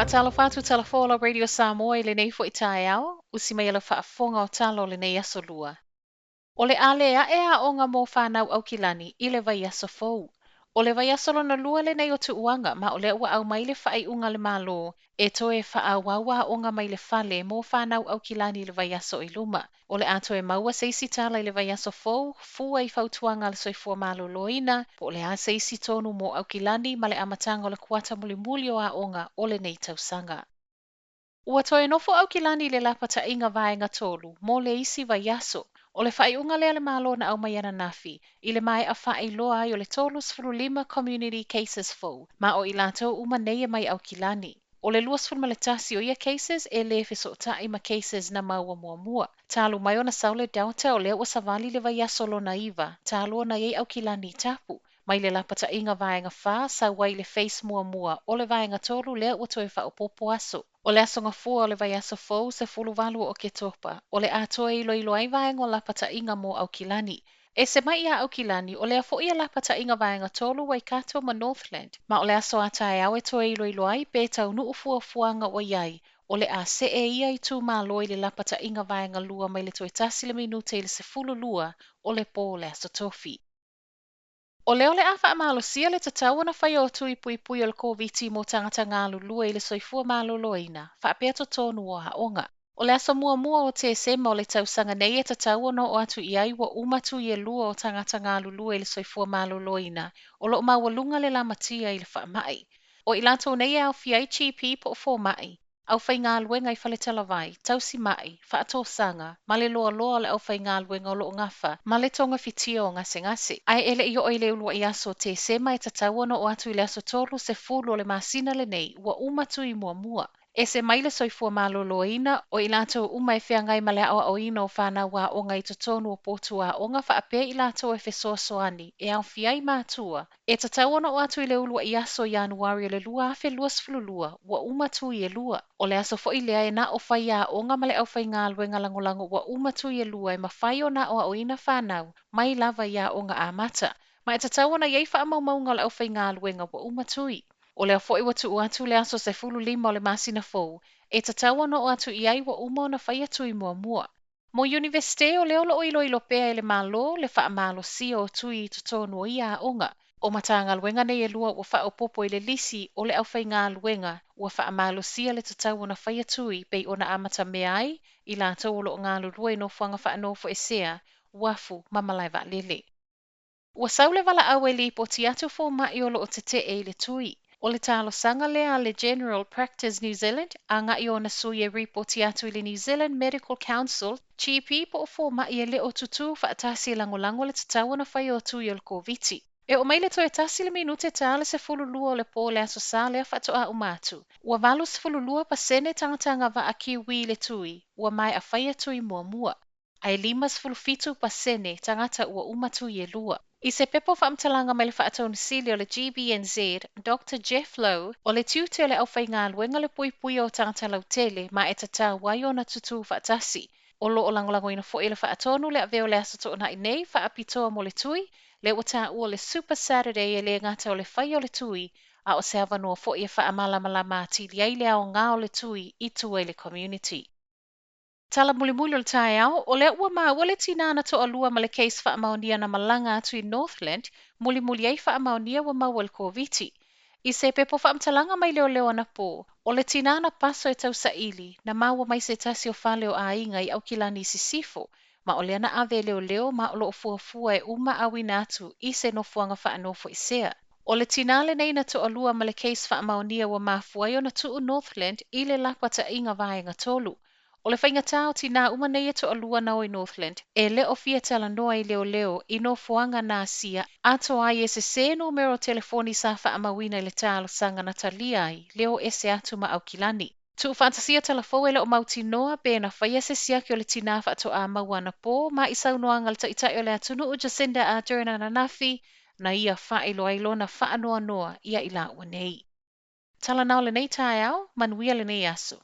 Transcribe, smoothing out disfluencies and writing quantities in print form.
Faatalofa atu Talafola Radio Samoa i lenei foi taeao, usi mai lau faafofoga o tala o lenei aso lua. O le a le ae aoga mo fanau Aukilani i le vaiaso fou. O le vaiaso lona lua lenei o tuuaga ma o lea ua aumai le faaiuga a le Malo e toe faaauau aoga mai le fale mo fanau Aukilani i le vaiaso i luma. O le a toe maua se isi tala i le vaiaso fou, fua i fautuaga a le Soifua Maloloina, po o le a se isi tonu mo Aukilani ma le amataga o le kuata mulimuli o aoga o lenei tausaga. Ua toe nofo Aukilani i le lapataiga vaega 3 mo le isi vaiaso. O le faaiuga lea a le Malo na aumai ananafi, i le maea faailoa ai o le 35 community cases fou, ma o i latou uma nei e mai Aukilani. O le 21 o ia cases e le fesootai ma cases na maua muamua. Talu mai ona sau le Delta o lea ua savali le vaiaso lona 9, talu ona i ai Aukilani i tapu. Mai le lapataiga vaega 4 sau ai le phase muamua o le vaega 3 lea ua toe faaopoopo aso. O le aso Gafua o le vaiaso fou 18 o Oketopa, o le a toe iloilo ai vaega o lapataiga mo Aukilani. Ese mai ia Aukilani, o lea foi e lapataiga vaega 3 Waikato ma Northland, ma o le aso a taeao e toe iloilo ai pe taunuu fuafuaga ua i ai, o le a see ia itumalo i le lapataiga vaega 2 mai le toe 1 le minute i le 12 o le po o le aso Tofi. O lea o le a faamalosia le tatau ona faia o tui puipui o le Koviti mo tagata galulue i le soifua maloloina, faapea totonu o aoga. O le aso muamua o Tesema o le tausaga nei e tatau ona oo atu i ai ua uma tui e lua o tagata galulue i le soifua maloloina o lo o maualuga le lamatia i le faamai. O i latou nei e aofia ai GP po o fomai, aufaigaluega i faletalavai, tausimai, faatosaga, ma le loaloa o le aufaigaluega o lo o gafa ma le togafitia o gasegase. Ae e le i oo i le uluai aso o Tesema e tatau ona oo atu i le aso 30 o le masina lenei ua uma tui muamua. Ese mai le soifua maloloina o i latou uma e feagai ma le aoaoina o fanau aoga i totonu o potu aoga faapea i latou e fesoasoani e aofia ai matua. E tatau ona oo atu i le uluai aso Ianuari o le 2022 ua uma tui e lua. O le aso foi lea e na o faiaoga ma le aufaigaluega lagolago ua uma tui e lua e mafai ona aoaoina fanau mai lava i aoga amata. Ma e tatau ona i ai faamaumauga o le aufaigaluega ua uma tui. O lea foi ua tuu atu le aso 15 o le masina fou, e tatau ona oo atu i ai ua uma ona faia tui muamua. Mo Iunivesite o lea o lo o iloilo pea e le Malo le faamalosia o tui i totonu o ia aoga. O Matagaluega nei e lua ua faaopoopo i le lisi o le aufaigaluega ua faamalosia le tatau ona faia tui pei ona amatamea ai i latou o lo o galulue i nofoaga faanofoesea, uafu ma malae vaalele. Ua sau le valaau e lipoti atu fomai o lo o tetee i le tui. O le talosaga lea a le General Practice New Zealand agai i ona sui e ripoti atu i le New Zealand Medical Council, GP po o fomai e le o tutū faatasi e lagolago le tatau ona faia o tui o le Koviti. E oo mai le toe 1 le minute ta le 12 o le po o le aso Sa lea faatoa uma atu. Ua 82% tagata agavaa Kiwi i le tui, ua maea faia tui muamua. Ae 57% tagata ua uma tui e lua. I se pepa o faamatalaga mai le Faatonusili o le GBNZ, Dr Jeff Lowe, o le tiute o le aufaigaluega le puipuia o tagata lautele ma e tatau ai ona tutū faatasi. O lo o lagolagoina foi e le Faatonu le avea o le aso Toonai nei faapitoa mo le tui, lea ua taua o le Super Saturday e le gata o le faia o le tui, a o se avanoa foi e faamalamalama atili ai le aoga o le tui i tua i le community. Tala mulimuli o le taeao, o lea ua maua le tinā na toalua ma le case faamaonia na malaga atu i Northland, mulimuli ai faamaonia ua maua i le Koviti. I se pepa o faamatalaga mai leoleo anapo, o le tinā na paso e tausaili, na maua mai se tasi o fale o aiga i Aukilani i Sisifo, ma o lea na ave e leoleo ma o lo o fuafua e uma auina atu i se nofoaga faanofoesea. O le tinā lenei na toalua ma le case faamaonia ua mafua ai ona tuu Northland i le lapataiga vaega 3. O le faigata o tinā uma nei e toalua na o i Northland, e le o fia talanoa i leoleo i nofoaga na asia, atoa ai e sesē numera o telefoni sa faamauina i le talosaga na talia ai, le o ese atu ma Aukilani. Tuufaatasia talafou e le o mautinoa pe na faia se siaki o le tinā faatoa maua anapo ma i saunoaga a le taitai o le atunuu Jacinda Ardern ananafi, na ia faailoa ai lona faanoanoa ia i laua nei. Tala nao lenei taeao, manuia lenei aso.